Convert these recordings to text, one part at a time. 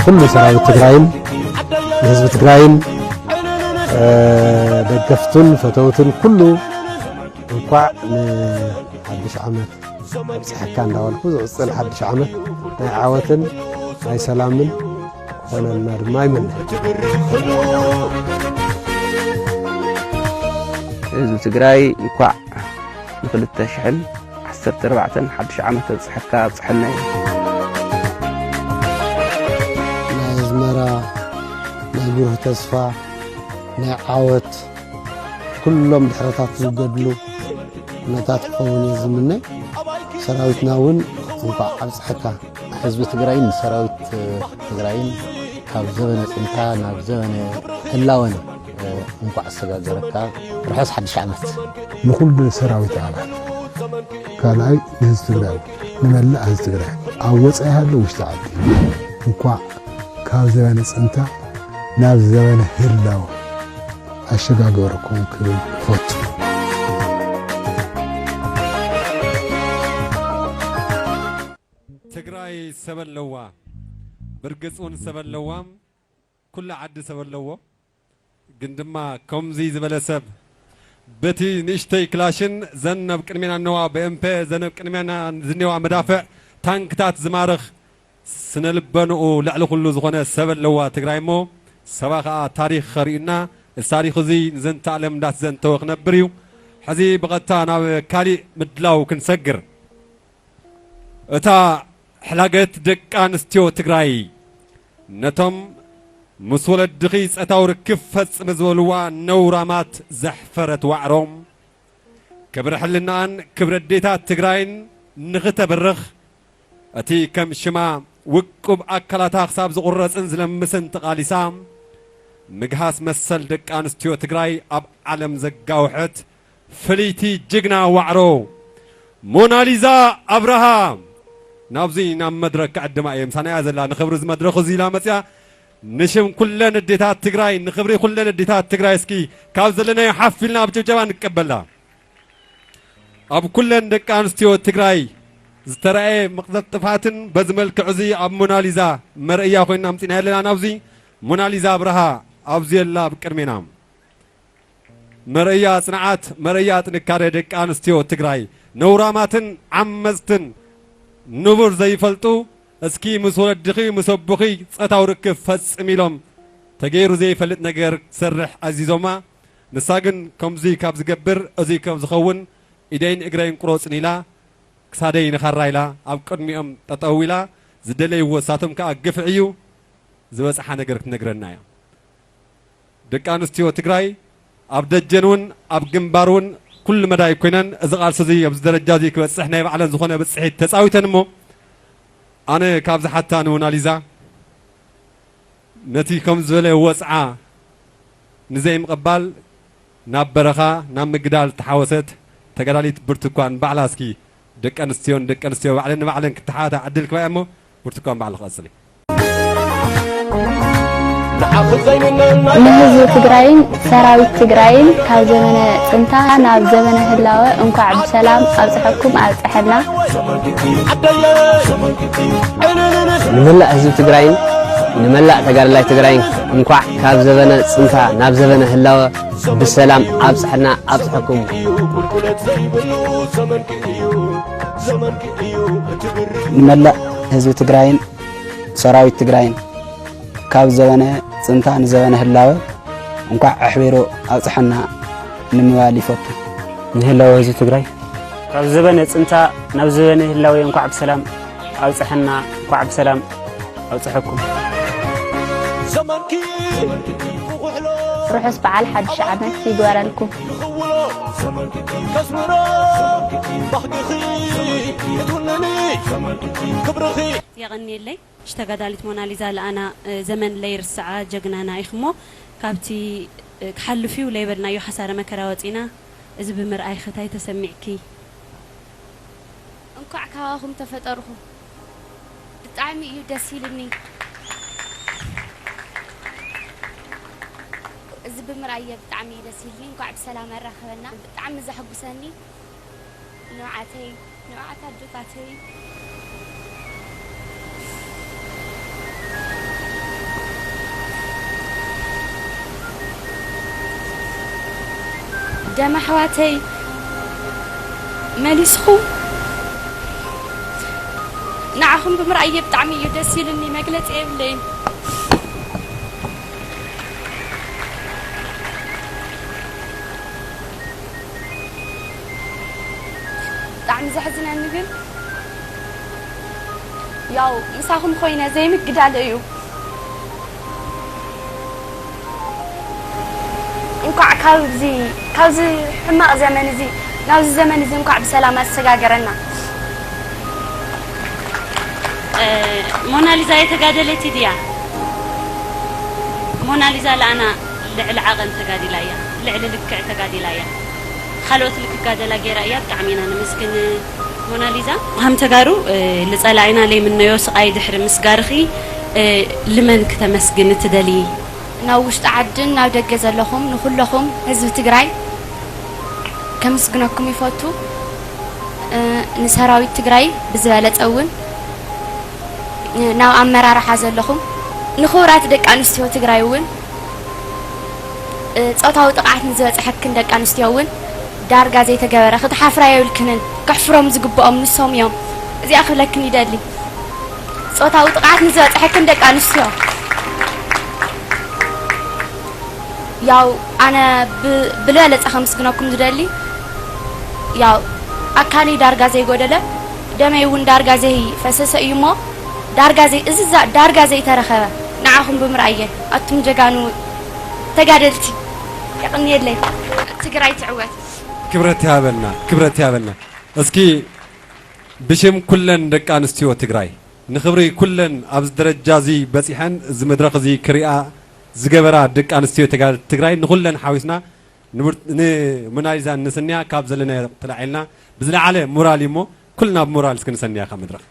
ኩሉ ሰራዊት ትግራይን ንህዝቢ ትግራይን፣ እ፣ ደገፍቱን ፈተውትን ኩሉ እንኳዕ ንሓድሽ ዓመት ኣብፅሐካ እንዳበልኩ፣ ዝቕፅል ሓድሽ ዓመት ናይ ዓወትን ናይ ሰላምን ክኾነልና ድማ ይምነ። ህዝቢ ትግራይ እንኳዕ ንክልተ ሽሕን ዓሰርተ ኣርባዕተን ሓድሽ ዓመት ኣብፅሐካ ኣብፅሐና እዩ። ናይ ኣዝመራ፣ ናይ ብሩህ ተስፋ፣ ናይ ዓወት፣ ኩሎም ድሕረታት ዝገድሉ ኩነታት ክኸውን እየ ዝምነ። ሰራዊትና እውን እንኳዕ ኣብፅሐካ። ህዝቢ ትግራይን ሰራዊት ትግራይን ካብ ዘበነ ፅንታ ናብ ዘበነ ህላወን እንኳዕ ኣሰጋገረካ። ርሑስ ሓድሽ ዓመት። ንኹሉ ሰራዊት ኣባላት፣ ካልኣይ ንህዝቢ ትግራይ፣ ንመላእ ህዝቢ ትግራይ ኣብ ወፃኢ ሃሎ ውሽጢ ዓዲ እንኳዕ ካብ ዘበነ ፅንታ ናብ ዘበነ ህላወ ኣሸጋገረኩም ክብል እፈቱ። ትግራይ ሰብ ኣለዋ፣ ብርግፅ እውን ሰብ ኣለዋ፣ ኩሉ ዓዲ ሰብ ኣለዎ። ግን ድማ ከምዚ ዝበለ ሰብ በቲ ንእሽተይ ክላሽን ዘን ኣብ ቅድሜና እነዋ ብኤምፔ ዘን ኣብ ቅድሜና ዝኔዋ መዳፍዕ ታንክታት ዝማርኽ ስነ ልበንኡ ልዕሊ ኩሉ ዝኾነ ሰብ ኣለዋ ትግራይ እሞ ሰባ ኸዓ ታሪኽ ኸርእዩና እዚ ታሪኽ እዚ ንዘንተ ኣለም እንዳትዘንተወ ክነብር እዩ። ሕዚ ብቐጥታ ናብ ካሊእ ምድላው ክንሰግር። እታ ሕላገት ደቂ ኣንስትዮ ትግራይ ነቶም ምስ ወለድኺ ጸታዊ ርክብ ፈጽሚ ዝበልዋ ነውራማት ዘሕፈረት ዋዕሮ፣ ክብሪ ሕልናኣን ክብሪ ኣዴታት ትግራይን ንኽተብርኽ፣ እቲ ከም ሽማ ውቁብ ኣካላታ ክሳብ ዝቑረጽን ዝለምስን ተቓሊሳ፣ ምግሃስ መሰል ደቂ ኣንስትዮ ትግራይ ኣብ ዓለም ዘጋውሐት ፍልይቲ ጅግና ዋዕሮ ሞናሊዛ ኣብርሃ ናብዚ ናብ መድረክ ክዕድማ እየ። ምሳና እያ ዘላ። ንኽብሪ እዚ መድረኽ እዚ ኢላ መፅያ። ንሽም ኩለን ኣዴታት ትግራይ፣ ንኽብሪ ኩለን ኣዴታት ትግራይ እስኪ ካብ ዘለናዮ ሓፍ ኢልና ብጭብጨባ ንቀበላ። ኣብ ኩለን ደቂ ኣንስትዮ ትግራይ ዝተረኣየ ምቕልጣፋትን በዚ መልክዕ እዚ ኣብ ሞናሊዛ መርኣያ ኮይና ኣምፂና ኣለና። ናብዚ ሞናሊዛ ኣብርሃ ኣብዚ ኣላ ኣብ ቅድሜና። መርኣያ ፅንዓት፣ መርኣያ ጥንካሬ ደቂ ኣንስትዮ ትግራይ። ነውራማትን ዓመፅትን ንቡር ዘይፈልጡ፣ እስኪ ምስ ወለድኺ ምስ ኣቦኺ ፆታዊ ርክብ ፈፅም ኢሎም ተገይሩ ዘይፈልጥ ነገር ክትሰርሕ ኣዚዞማ። ንሳ ግን ከምዚ ካብ ዝገብር፣ እዚ ካብ ዝኸውን ኢደይን እግረይን ቁረፁኒ ኢላ፣ ክሳደይ ንኻራ ኢላ ኣብ ቅድሚኦም ጠጠው ኢላ፣ ዝደለይዎ ንሳቶም ከዓ ግፍዒ እዩ፣ ዝበፅሓ ነገር ክትነግረና እያ። ደቂ ኣንስትዮ ትግራይ ኣብ ደጀን እውን ኣብ ግንባር እውን ኩሉ መዳይ ኮይነን እዚ ቃልሲ እዚ ኣብዚ ደረጃ እዚ ክበፅሕ ናይ ባዕለን ዝኾነ ብፅሒት ተፃዊተን እሞ ኣነ ካብ ዝሓታ ንሞናሊዛ ነቲ ከም ዝበለ ወፅዓ ንዘይምቕባል ናብ በረኻ ናብ ምግዳል ተሓወሰት ተጋዳሊት ብርቱኳን ባዕላ እስኪ ደቂ ኣንስትዮን ደቂ ኣንስትዮ ባዕለን ንባዕለን ክተሓታ ዕድል ክባ እሞ ብርቱኳን ባዕሉ ክቐፅል እዩ። ንህዝቢ ትግራይን ሰራዊት ትግራይን ካብ ዘመነ ፅንታ ናብ ዘመነ ህላወ እንኳዕ ብሰላም ኣብፀሐኩም ኣብፀሐና። ንመላእ ህዝቢ ትግራይን ንመላእ ተጋደላይ ትግራይን እንኳዕ ካብ ዘበነ ፅንታ ናብ ዘበነ ህላወ ብሰላም ኣብፀሐና ኣብፀሐኩም። ንመላእ ህዝቢ ትግራይን ሰራዊት ትግራይን ካብ ዘበነ ፅንታ ንዘበነ ህላወ እንኳዕ ኣሕቢሩ ኣብፀሐና ንምባል ይፈቱ። ንህላወ ህዝቢ ትግራይ ካብ ዘበነ ፅንታ ናብ ዘበነ ህላወ እንኳዕ ብሰላም ኣብፀሐና፣ እንኳዕ ብሰላም ኣብፀሐኩም። ርሑስ በዓል ሓድሽ ዓመት ይግበረልኩም። የቐንየለይ። እሺ ተጋዳሊት ሞናሊዛ ለኣና ዘመን ለይርስዓ ጀግናና ኢኽሞ ካብቲ ክሓልፍ እዩ ለይበልናዮ ሓሳረ መከራ ወፂና እዚ ብምርኣይኺ ታይ ተሰሚዕኪ? እንኳዕ ካባኹም ተፈጠርኹ ብጣዕሚ እዩ ደስ ኢልኒ። እዚ ብምርኣየ ብጣዕሚ እዩ ደስ ኢልኒ። እንኳዕ ብሰላም ኣራኸበና። ብጣዕሚ ዘሐጉሰኒ ንብዓተይ ንብዓት ኣዶታተይ። ደም ኣሕዋተይ መሊስኹም ንዓኹም ብምርኣየ ብጣዕሚ እዩ ደስ ኢሉኒ፣ መግለጺ የብለይን። ብጣዕሚ ዘሕዝነኒ ግን ያው ምሳኹም ኮይነ ዘይምግዳለ እዩ። እንኳዕ ካብዚ ካብዚ ሕማቕ ዘመን እዚ ናብዚ ዘመን እዚ እንኳዕ ብሰላም ኣሰጋገረና። ሞናሊዛ የተጋደለቲ ድያ? ሞናሊዛ ለኣና ልዕሊ ዓቐን ተጋዲላ እያ፣ ልዕሊ ልክዕ ተጋዲላ እያ። ካልኦት ልክጋደላ ገይራ እያ። ብጣዕሚ ኢና ንምስግን ሞናሊዛ። ሃም ተጋሩ ልጸላኢና ለይምነዮ ስቓይ ድሕሪ ምስጋርኺ ልመን ክተመስግን ትደሊ? ናብ ውሽጢ ዓድን ናብ ደገ ዘለኹም ንኹለኹም ህዝቢ ትግራይ ከምስግነኩም ይፈቱ። ንሰራዊት ትግራይ ብዝበለጸ እውን ናብ ኣመራርሓ ዘለኹም ንኽቡራት ደቂ ኣንስትዮ ትግራይ እውን ጾታዊ ጥቕዓት ንዝበፅሐክን ደቂ ኣንስትዮ እውን ዳርጋ ዘይተገበረ ክትሓፍራ የብልክንን። ክሕፍሮም ዝግብኦም ንሶም እዮም። እዚኣ ክብለክን ይደሊ። ጾታዊ ጥቕዓት ንዝበፅሐክን ደቂ ኣንስትዮ ያው ኣነ ብለለፀ ከምስግነኩም ዝደሊ ያው ኣካለይ ዳርጋ ዘይጎደለ ደመይ እውን ዳርጋ ዘይፈሰሰ እዩ እሞ ዳርጋ ዘይ እዚ ዳርጋ ዘይተረኸበ ንዓኹም ብምርኣየ ኣቱም ጀጋኑ ተጋደልቲ የቕንየለይ። ትግራይ ትዕወት። ክብረት ያበልና ክብረት ያበልና። እስኪ ብሽም ኩለን ደቂ ኣንስትዮ ትግራይ ንኽብሪ ኩለን ኣብዚ ደረጃ እዚ በፂሐን እዚ መድረኽ እዚ ክሪኣ ዝገበራ ደቂ ኣንስትዮ ትግራይ ንኹለን ሓዊስና ንሞናሊዛ ንስንያ ካብ ዘለናዮ ተላዒልና ብዝለዓለ ሞራል እዩ እሞ ኩልና ብሞራል እስኪ ንሰንያ ካብ መድረኽ።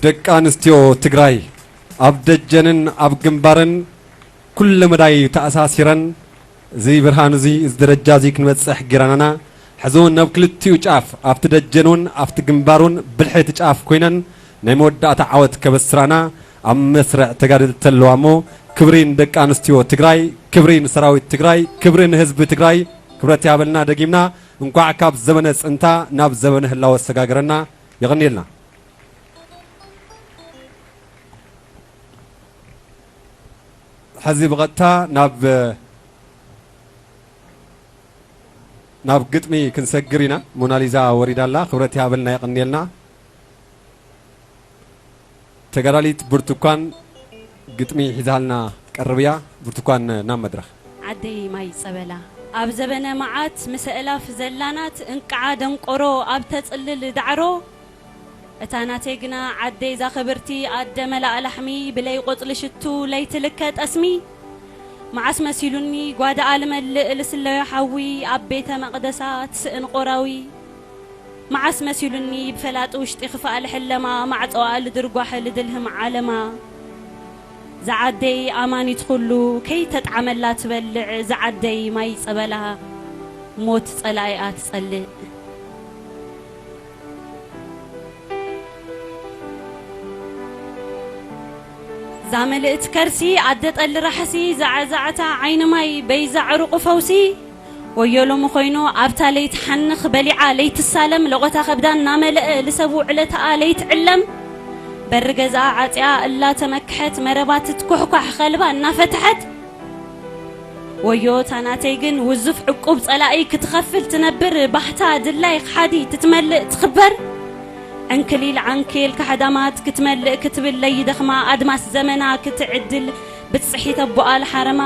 ደቂ ኣንስትዮ ትግራይ ኣብ ደጀንን ኣብ ግንባርን ኩለ መዳይ ተኣሳሲረን እዚ ብርሃን እዚ እዚ ደረጃ እዚ ክንበፅሕ ጌራናና ሕዚ እውን ናብ ክልቲኡ ጫፍ ኣብቲ ደጀን እውን ኣብቲ ግንባር እውን ብልሒ እቲ ጫፍ ኮይነን ናይ መወዳእታ ዓወት ከበስራና ኣብ መስርዕ ተጋደልቲ ኣለዋ እሞ ክብሪ ንደቂ ኣንስትዮ ትግራይ፣ ክብሪ ንሰራዊት ትግራይ፣ ክብሪ ንህዝቢ ትግራይ። ክብረት ያበልና ደጊምና እንኳዕ ካብ ዘመነ ፅንታ ናብ ዘመነ ህላወ ኣሰጋገረና። የቐንየልና። ሕዚ ብቐጥታ ናብ ናብ ግጥሚ ክንሰግር ኢና። ሞናሊዛ ወሪዳ ኣላ። ክብረት ይሃበልና የቐንየልና። ተጋዳሊት ብርቱኳን ግጥሚ ሒዛልና ክትቀርብ እያ። ብርቱኳን ናብ መድረኽ። ዓደይ ማይ ጸበላ ኣብ ዘበነ መዓት ምስ ኣእላፍ ዘላናት እንቅዓ ደንቆሮ ኣብ ተጽልል ዳዕሮ እታ ናተይ ግና ዓደይ እዛ ክብርቲ ኣደ መላእ ላሕሚ ብለይ ቆጽሊ ሽቱ ለይቲ ልከ ጠስሚ መዓስ መሲሉኒ ጓዳኣ ልመልእ ልስለዮ ሓዊ ኣብ ቤተ መቕደሳ ትስእን ቆራዊ መዓስ መሲሉኒ ብፈላጢ ውሽጢ ክፋእ ልሕለማ ማዕጾኣ ልድርጓሕ ልድልህም ዓለማ ዝዓደይ ኣማኒት ኩሉ ከይተጥዓመላ ትበልዕ ዝዓደይ ማይ ጸበላ ሞት ጸላኢኣ ትጸልእ ዛመልእት ከርሲ ኣደ ጠሊ ራሕሲ ዛዕዛዕታ ዓይኒ ማይ በይዛ ዕሩቑ ፈውሲ ወዮ ሎሚ ኮይኑ ኣብታ ለይትሓንኽ በሊዓ ለይትሳለም ለቖታ ከብዳ እናመለአ ልሰብ ውዕለታኣ ለይትዕለም በሪ ገዛኣ ዓጽያ እላ ተመክሐት መረባ ትትኩሕኳሕ ኸልባ እናፈትሐት ወዮ እታ ናተይ ግን ውዙፍ ዕቁብ ጸላኢ ክትኸፍል ትነብር ባህታ ድላይ ክሓዲ ትትመልእ ትኽበር ዕንክሊል ዓንኬል ካሕዳማት ክትመልእ ክትብል ለይደኽማ ኣድማስ ዘመና ክትዕድል ብጽሒት ኣቦኣ ልሓረማ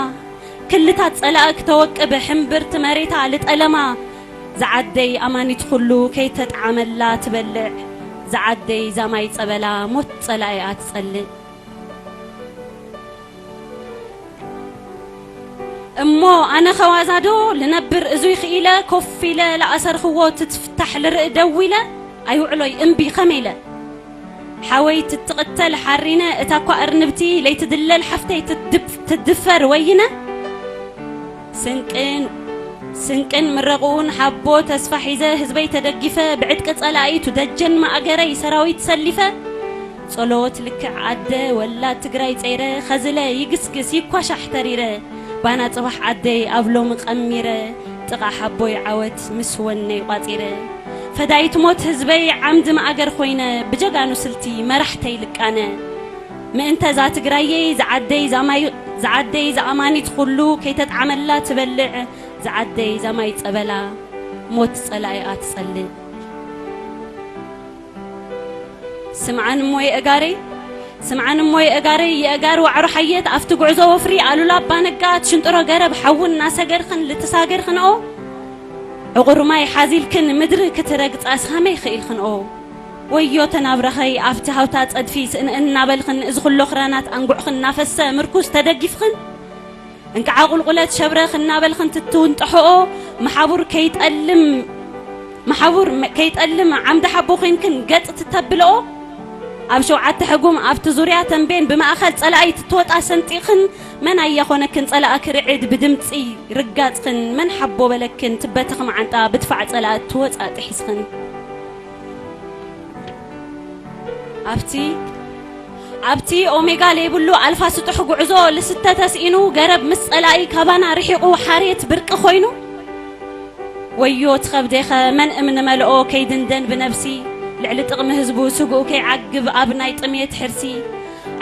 ክልታት ጸላኢ ክተወቅብ ሕምብርቲ መሬታ ልጠለማ ዝዓደይ ኣማኒት ኩሉ ከይተጥዓመላ ትበልዕ ዝዓደይ ዛማይ ጸበላ ሞት ጸላኢኣ ትጸልእ እሞ ኣነ ኸዋዛዶ ልነብር እዙይ ኽኢለ ኮፍ ኢለ ለኣሰርኽዎ ትትፍታሕ ልርኢ ደው ኢለ ኣይውዕሎይ እምቢ ኸመ ኢለ ሓወይ ትትቕተል ሓሪነ እታ እኳ እርንብቲ ለይትድለል ሓፍተይ ትድፈር ወይነ ስንቅን ስንቅን ምረቕኡን ሓቦ ተስፋ ሒዘ ህዝበይ ተደጊፈ ብዕጥቂ ጸላኢቱ ደጀን ማእገረይ ሰራዊት ሰሊፈ ጸሎት ልክዕ ኣደ ወላድ ትግራይ ጸይረ ኸዝለ ይግስግስ ይኳሻሕ ተሪረ ባና ጽባሕ ኣደይ ኣብ ሎሚ ቀሚረ ጥቓ ሓቦይ ዓወት ምስ ወነይ ቋጺረ ፈዳይት ሞት ህዝበይ ዓምዲ ማእገር ኮይነ ብጀጋኑ ስልቲ መራሕተይ ልቃነ ምእንተ እዛ ትግራየይ ዝዓደይ ዛማይ ዝዓደይ ዝኣማኒት ኩሉ ከይተጥዓመላ ትበልዕ ዝዓደይ ዛማይ ጸበላ ሞት ጸላኢኣ ትጸልእ። ስምዓን እሞ የእጋረይ ስምዓን እሞ የእጋረይ የእጋር ዋዕሮ ሓየት ኣብቲ ጉዕዞ ወፍሪ ኣሉላ ኣባነጋ ትሽንጥሮ ገረብ ሓውን እናሰገርክን ልትሳገርክንኦ ዕቑር ማይ ሓዚልክን ምድሪ ክትረግጻስ ሃመይ ኽኢልክንኦ ወዮ ተናብረኸይ ኣብቲ ሃውታ ጸድፊ ስእንእን እናበልኽን እዚ ኹሎ ኽራናት ኣንጉዕኽን እናፈሰ ምርኩስ ተደጊፍኽን እንክዓ ቁልቁለት ሸብረኽ እናበልኽን ትትውንጠሕኦ መሓቡር ከይጠልም መሓቡር ከይጠልም ዓምዲ ሓቦ ኾይንክን ገጥ ትተብልኦ ኣብ ሸውዓተ ሕጉም ኣብቲ ዙርያ ተንቤን ብማእኸል ጸላኢ ትትወጣ ሰንጢኽን መን ኣያ ኾነክን ጸላኣ ክርዕድ ብድምፂ ርጋፅኽን መን ሓቦ በለክን ትበተኽ መዓንጣ ብድፋዕ ጸላእ ትወፃ ጥሒስኽን ኣብቲ ኣብቲ ኦሜጋ ለይብሉ ኣልፋ ስጡሕ ጉዕዞ ልስተ ተስኢኑ ገረብ ምስ ጸላኢ ካባና ርሒቑ ሓሬት ብርቂ ኮይኑ ወዮ ትኸብዴኸ መን እምኒ መልኦ ከይድንደን ብነብሲ ልዕሊ ጥቕሚ ህዝቡ ስግኡ ከይዓግብ ኣብ ናይ ጥሜት ሕርሲ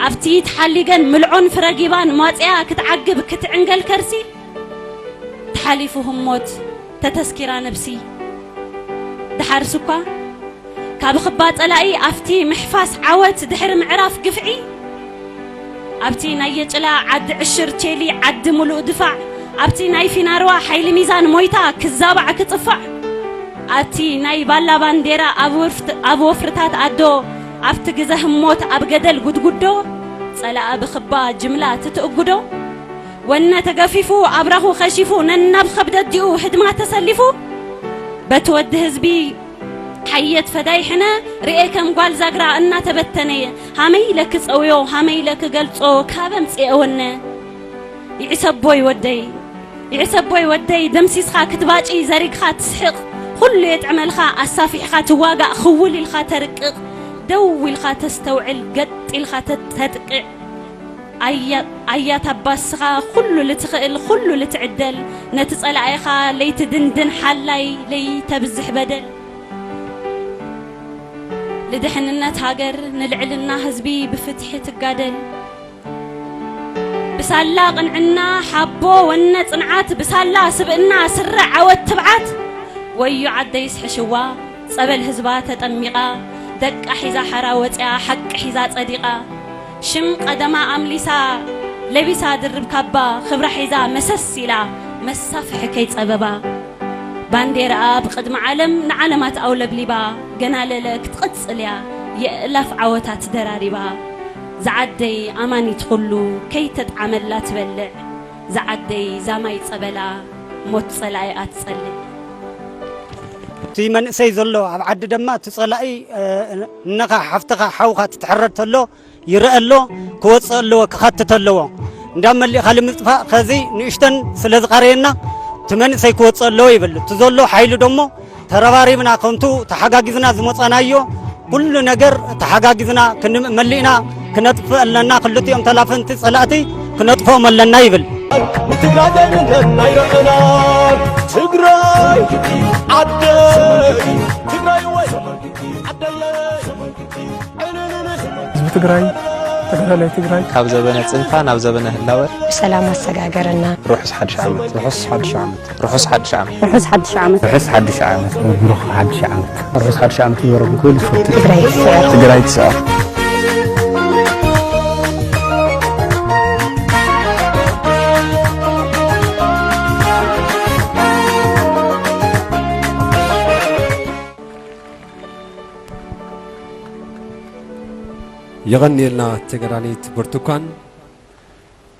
ኣብቲ ተሓሊገን ምልዖን ፍረጊባን ሟጽያ ክትዓግብ ክትዕንገል ከርሲ ተሓሊፉ ህሞት ተተስኪራ ነብሲ ድሓርስ እኳ ካብ ኽባ ጸላኢ ኣብቲ ምሕፋስ ዓወት ድሕሪ ምዕራፍ ግፍዒ ኣብቲ ናይ የጭላ ዓዲ ዕሽር ቼሊ ዓዲ ሙሉእ ድፋዕ ኣብቲ ናይ ፊናርዋ ሓይሊ ሚዛን ሞይታ ክዛባዕ ክጽፋዕ ኣብቲ ናይ ባላ ባንዴራ ኣብ ወፍርታት ኣዶ ኣብቲ ግዘ ህሞት ኣብ ገደል ጉድጉዶ ጸላኣ ብኽባ ጅምላ ትትእጉዶ ወነ ተገፊፉ ኣብራኹ ኸሺፉ ነናብ ኸብደዲኡ ህድማ ተሰሊፉ በቲ ወዲ ህዝቢ ሓየት ፈዳይ ሕነ ርኤ ከም ጓል ዛግራ እናተበተነ ሃመይ ኢለ ክጸውዮ ሃመይ ኢለ ክገልጾ ካብ ኣምጽኤ ወነ ይዕሰቦይ ወደይ ይዕሰቦይ ወደይ ደምሲስኻ ክትባጪ ዘሪግኻ ትስሕቕ ኩሉ የጥዕመልኻ ኣሳፊሕኻ ትዋጋእ ክውል ኢልካ ተርቅቕ ደው ኢልካ ተስተውዕል ገጥ ኢልካ ተጥቅዕ ኣያ ኣባስኻ ኩሉ ልትኽእል ኩሉ ልትዕደል ነቲ ጸላኢኻ ለይትድንድን ሓላይ ለይተብዝሕ በደል ልድሕንነት ሃገር ንልዕልና ህዝቢ ብፍትሒ ትጋደል ብሳላ ቅንዕና ሓቦ ወነ ጽንዓት ብሳላ ስብእና ስረ ዓወት ትብዓት ወዮ ዓደይስ ሕሽዋ ጸበል ህዝባ ተጠሚቓ ደቃ ሒዛ ሓራ ወጽያ ሓቂ ሒዛ ጸዲቓ ሽም ቀደማ ኣምሊሳ ለቢሳ ድርብ ካባ ክብራ ሒዛ መሰስ ኢላ መሳፍሒ ከይጸበባ ባንዴራኣ ብቕድሚ ዓለም ንዓለማት ኣውለብሊባ ገና ለለ ክትቕጽል እያ የእላፍ ዓወታት ደራሪባ ዝዓደይ ኣማኒት ኩሉ ከይተጥዓመላ ትበልዕ ዝዓደይ ዛማይ ጸበላ ሞት ጸላኢ ኣትጸልእ። እቲ መንእሰይ ዘሎ ኣብ ዓዲ ደማ እቲ ጸላኢ እነኻ ሓፍትኻ ሓውኻ ትትሕረድ ተሎ ይረአ ኣሎ፣ ክወፅእ ኣለዎ፣ ክኸትት ኣለዎ። እንዳብ መሊእኻ ልምጥፋእ ከዚ ንእሽተን ስለ ዝቐረየና እቲ መንእሰይ ክወፅእ ኣለዎ ይብል። እቲ ዘሎ ሓይሉ ደሞ ተረባሪብና ከምቱ ተሓጋጊዝና ዝመፃናዮ ኩሉ ነገር ተሓጋጊዝና ክንመሊእና ክነጥፍእ ኣለና። ክልቲኦም ተላፈንቲ ፀላእቲ ክነጥፍኦም ኣለና ይብል። ንትግራይ ጀግንነት ኣይረኣናን። ትግራይ ዓደይ፣ ትግራይ ወይ ዓደይ። ህዝቢ ትግራይ፣ ተጋዳላይ ትግራይ። ካብ ዘበነ ጽንፋ ናብ ዘበነ ህላወ። ብሰላም ኣሰጋገረና። ርሑስ ሓድሽ ዓመት። ርሑስ ሓድሽ ዓመት። ርሑስ ሓድሽ ዓመት። ርሑስ ሓድሽ ዓመት። ርሑስ ሓድሽ ዓመት። ርሑስ ሓድሽ ዓመት። ርሑስ ሓድሽ ዓመት ይበረኩም ክብል ይፈቱ። ትግራይ ትስዕር። ትግራይ ትስዕር። የቐንየልና ተጋዳሊት ብርቱኳን።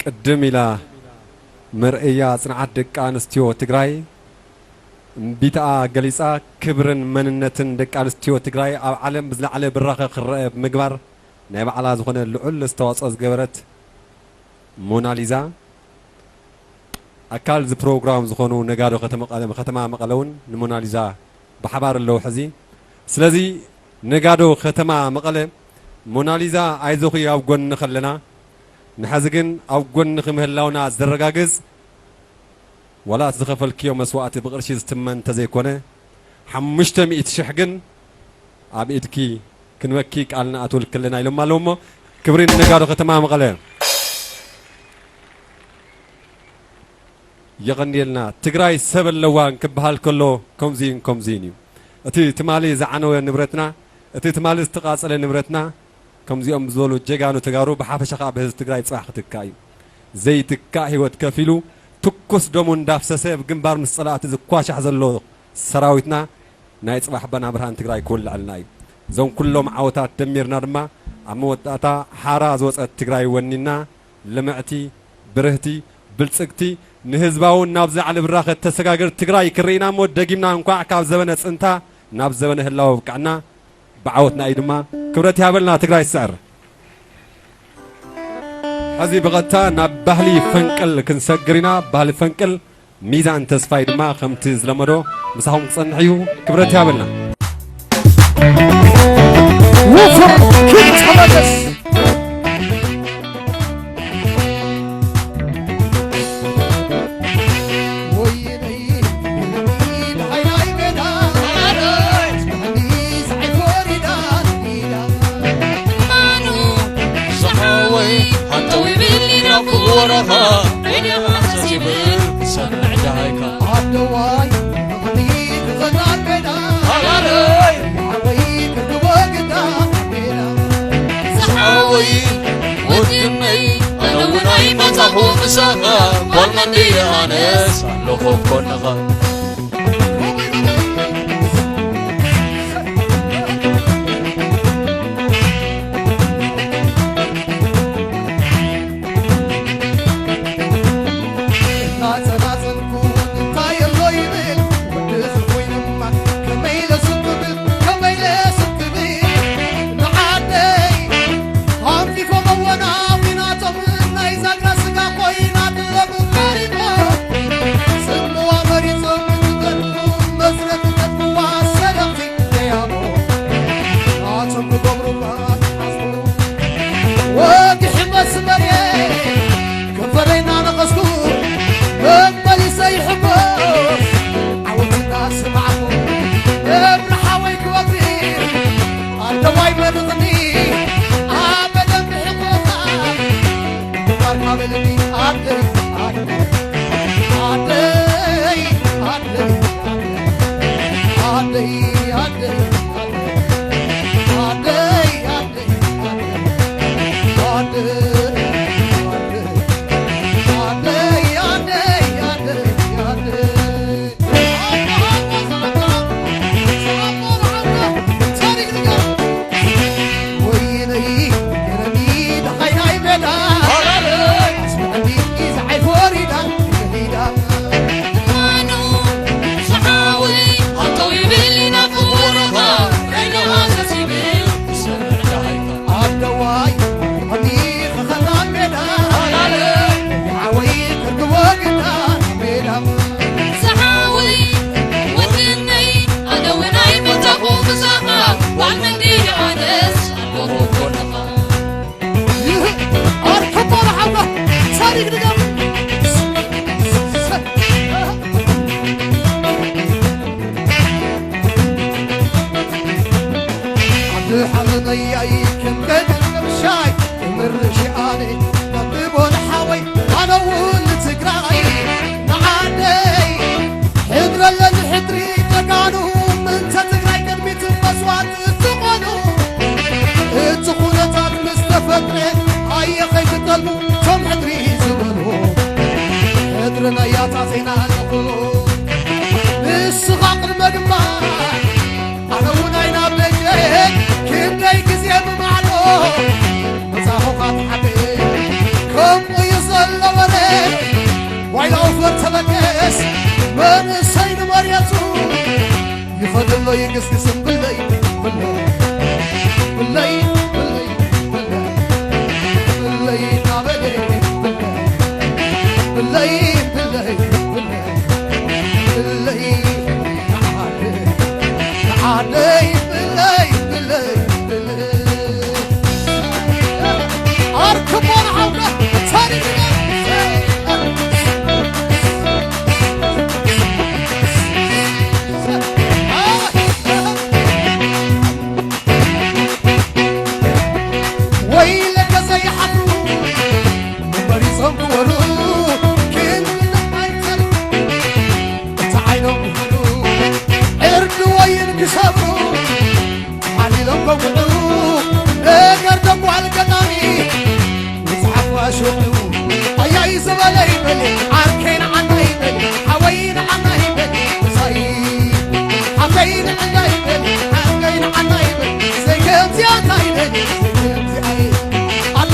ቅድም ኢላ መርኣያ ጽንዓት ደቂ ኣንስትዮ ትግራይ እምቢታኣ ገሊጻ፣ ክብርን መንነትን ደቂ ኣንስትዮ ትግራይ ኣብ ዓለም ብዝለዓለ ብራኸ ክረአ ብምግባር ናይ ባዕላ ዝኾነ ልዑል ኣስተዋጽኦ ዝገበረት ሞናሊዛ፣ ኣካል እዚ ፕሮግራም ዝኾኑ ነጋዶ ከተማ መቐለ፣ ከተማ መቐለ እውን ንሞናሊዛ ብሓባር ኣለዉ ሕዚ። ስለዚ ነጋዶ ከተማ መቐለ፣ ሞናሊዛ ኣይዞኺ ኣብ ጎንኺ ኣለና። ንሐዚ ግን ኣብ ጎንኺ ምህላውና ዘረጋግጽ፣ ዋላ እቲ ዝኸፈልክዮ መስዋእቲ ብቕርሺ ዝትመን እንተዘይኮነ፣ ሓሙሽተ ሚእቲ ሽሕ ግን ኣብ ኢድኪ ክንበኪ ቃል ንኣትወልኪ ኣለና ኢሎም ኣለዉ። እሞ ክብሪ ንነጋዶ ከተማ መቐለ። የቐንየልና። ትግራይ ሰብ ኣለዋ እንክበሃል ከሎ ከምዚን ከምዚን እዩ። እቲ ትማሊ ዝዓነወ ንብረትና፣ እቲ ትማሊ ዝተቓጸለ ንብረትና፣ ከምዚኦም ዝበሉ ጀጋኑ ተጋሩ ብሓፈሻ ከኣ ብህዝቢ ትግራይ ጽባሕ ክትካእ እዩ። ዘይትካእ ህይወት ከፊሉ፣ ትኩስ ደሙ እንዳፍሰሰ ኣብ ግንባር ምስ ጸላእቲ ዝኳሻሕ ዘሎ ሰራዊትና፣ ናይ ጽባሕ ባና ብርሃን ትግራይ ክውልዐልና እዩ። እዞም ኩሎም ዓወታት ደሚርና ድማ ኣብ መወዳእታ ሓራ ዝወጸት ትግራይ ወኒና፣ ልምዕቲ፣ ብርህቲ፣ ብልጽግቲ፣ ንህዝባውን ናብ ዝለዓለ ብራኸ እተሰጋግር ትግራይ ክርኢና እሞ ደጊምና እንኳዕ ካብ ዘበነ ጽንታ ናብ ዘበነ ህላወ ኣብቅዐና። ብዓወትና እዩ ድማ። ክብረት ይሃበልና ትግራይ ትስዕር። ሕዚ ብቐጥታ ናብ ባህሊ ፈንቅል ክንሰግር ኢና። ባህሊ ፈንቅል ሚዛን ተስፋይ ድማ ከምቲ ዝለመዶ ምሳኹም ክጸንሕ እዩ። ክብረት ይሃበልና። ውፉር ኪድ ተመለስ።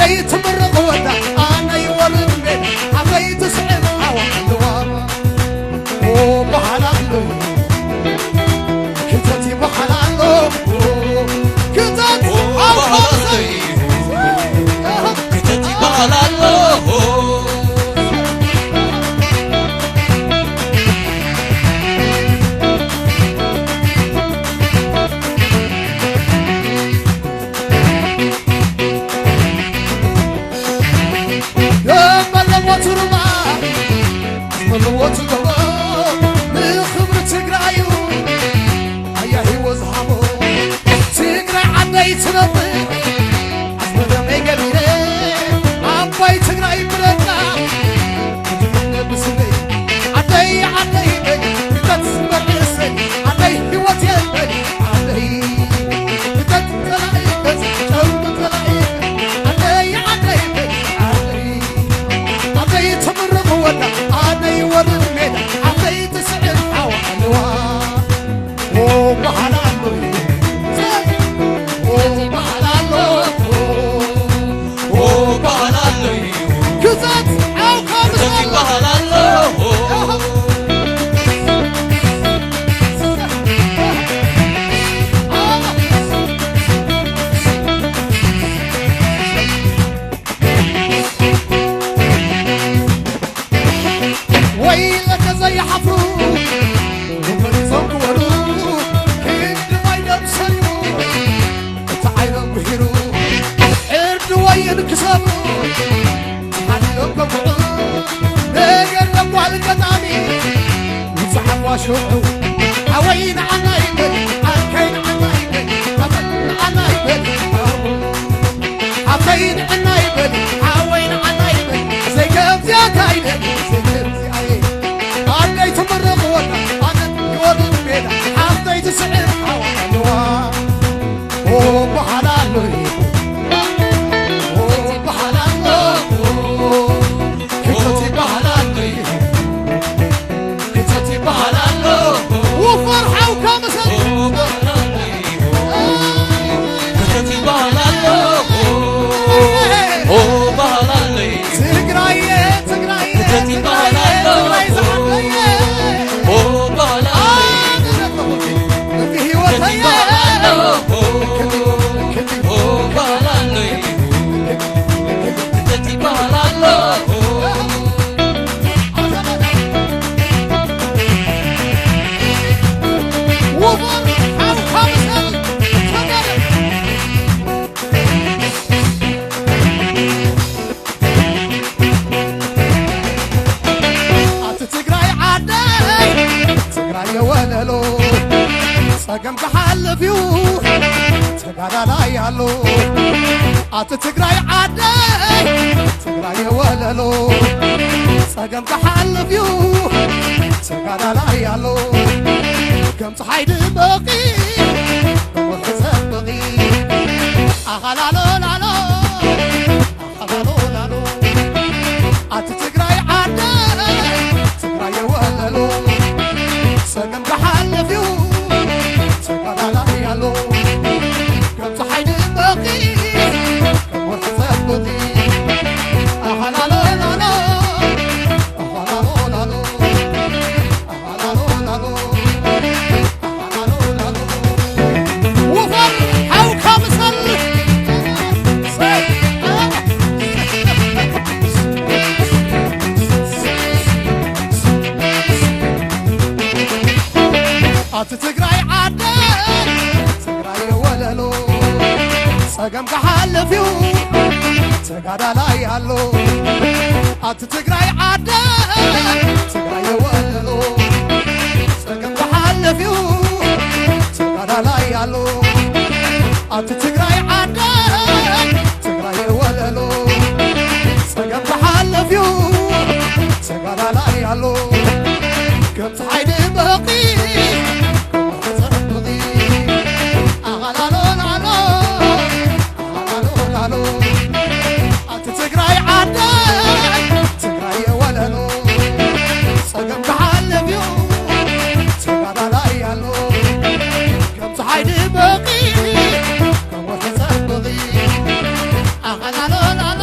ኣይትምርቕ ወዳ ኣነ ይወርድ ሜዳ ኣበይ ትስዕብ ኣዋልዋ ኦ በሃላ ኣሎ ክተት ይበሃላ ኣሎ ክተት ኣውቆሰይ ክተት ይበሃል ኣሎ የመለዎ ትርባ መለዎ ትገቦ ንኽብሪ ትግራዩ ኣያ ሂወ ዝሃቦ ትግራይ ዓደይ ትነብር ኣስመረመይ ገቢረ ኣባይ ትግራይ ምረቃ ዓደይ ዓደይ በል ክተት ዝበል ርእሰይ ዓደይ ሂወት የበል ዓደይ ክተት ጸላኢ ገጽ ጨርቂ ጸላኢ ዓደይ ዓደይ በል ዓደይ ዓደይ ትምርቕ ወዳ ዓደይ ወርድ ሜዳ ዓደይ ትስዕር ሓዋ ኣለዋ ኦ በሃላ ኣሎ ኦ በሃላ ኣሎ ኦ በሃላ ኣሎ ክተት ዓውካ ክተት ይበሃል ኣሎ ወይለከ ዘይሓፍሩ ንፈሪሶም ክወሩ ክንዲ ማይ ደም ሰሪሙ እቲ ዓይኖም ብሂሩ ዕርዲ ወይን ክሰብሩ ሓሊሎም ከብዑ ነገር ደጓል ገጣሚ ይፅሓፍ ዋሽዑ ሓወይ ንዓና ይበል ዓርከይ ንዓና ይበል ሓፈት ንዓና ይበል ሓወይ ንዕና ይበል ሓወይ ንዓና ይበል ዘይከብዚኣካ ይበል ዘይከብዚኣየ ኣደይ ትምርቕ ወዳ ኣነት ይወርድ ሜዳ ሓፍተይ ትስዕር ሓዋ ኣለዋ ኦ በሃላ ኣሎ ኦ በሃላ ኣሎ ክተት ይበሃል ኣሎ ክተት ይበሃል ኣሎ ውፈር ሓውካ መሰል ትግራየ ትግራየ ትግራየ ትግራይ ዝዓበየ ኣቲ ትግራይ ዓደይ ትግራይ የወለሎ ጸገም ክሓልፍ እዩ ተጋዳላይ ኣሎ ኣቲ ትግራይ ዓደይ ትግራይ የወለሎ ጸገም ክሓልፍ እዩ ተጋዳላይ ኣሎ ከም ፀሓይ ድመቂ ወርሒ ዘበቂ ኣኻላሎ ላሎ ኣኻላሎ ላሎ ኣቲ ትግራይ ዓደ ትግራይ የወለሎ ጸገም ክሓልፍ እዩ ተጋዳላይ ኣሎ ከም ፀሓይ ድመቂ ወርሒ ዘበቂ ኣኻላሎ ላሎ ኣቲ ትግራይ ዓደ ትግራይ ወለሎ ጸገም ክሓልፍ እዩ ተጋዳላይ ኣሎ ኣቲ ትግራይ ዓደ ትግራይ ወለሎ ጸገም ክሓልፍ እዩ ተጋዳላይ ኣሎ ኣቲ ትግራይ ዓደ ትግራይ ወለሎ ጸገም ክሓልፍ እዩ ተጋዳላይ ኣሎ ከም ፀሓይ ድመቂ ኣቲ ትግራይ ዓደ ትግራይ የወለሎ ጸገም ክሓልፍ እዩ ተጋዳላይ ኣሎ ከም ፀሓይ ድመቂ ከም ወርሒ ጸብቂ ኣኸላሎላሎ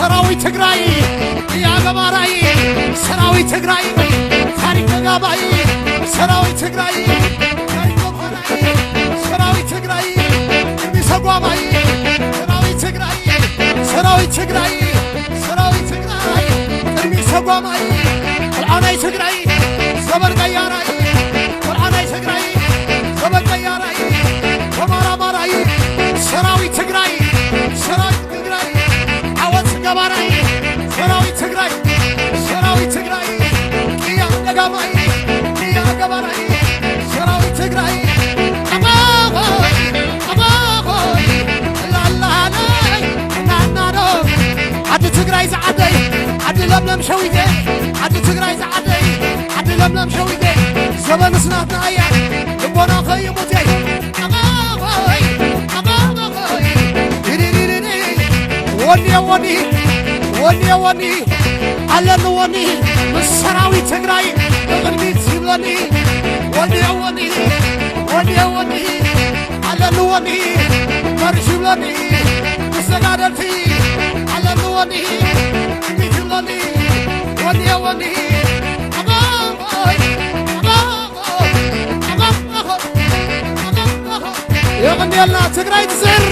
ሰራዊት ትግራይ፣ ቅያ ገባራይ ሰራዊት ትግራይ፣ ታሪክ ተጋባይ ሰራዊት ትግራይ፣ ታሪክ ገባራይ ሰራዊት ትግራይ፣ ቅድሚ ሰጓማይ ሰራዊት ትግራይ፣ ሰራዊት ትግራይ፣ ሰራዊት ትግራይ፣ ቅድሚ ሰጓማይ፣ ወልዓናይ ትግራይ፣ ዘበን ቀያራይ፣ ወልዓናይ ትግራይ፣ ዘበን ቀያራይ፣ ተመራማራይ ሰራዊት ትግራይ፣ ሰራዊት ትግራይ፣ ዓወት ገባራይ ሰራዊት ትግራይ፣ ሰራዊት ትግራይ፣ ቅያ ደጋማይ፣ ቅያ ገባራይ ሰራዊት ትግራይ፣ ኣባኾይ፣ ኣባኾይ፣ ላላለይ፣ ናናዶ፣ ዓዲ ትግራይ ዝዓደይ፣ ዓዲ ለምለም ሸዊተ፣ ዓዲ ትግራይ ዝዓደይ፣ ዓዲ ለምለም ሸዊተ፣ ዘበንስ ናትና እያ፣ ልቦና ከይሙተይ፣ ኣባኾይ፣ ኣባኾይ፣ ዲዲዲዲዲ፣ ወኒ ወኒ፣ ወኒ ወኒ፣ ኣለኒ ወኒ፣ ምስ ሰራዊት ትግራይ ብቕድሚት ይብለኒ፣ ወኒ ወኒ፣ ወኒ ወኒ፣ ኣለኒ ወኒ፣ መርሽ ይብለኒ፣ ምስ ተጋደልቲ፣ ኣለኒ ወኒ፣ ቅድሚት ይብለኒ፣ ወኒ ወኒ፣ ኣባኾይ፣ ኣባኾይ፣ ኣባኾይ፣ ኣባኾይ፣ የቕንየልና ትግራይ ትስዕር።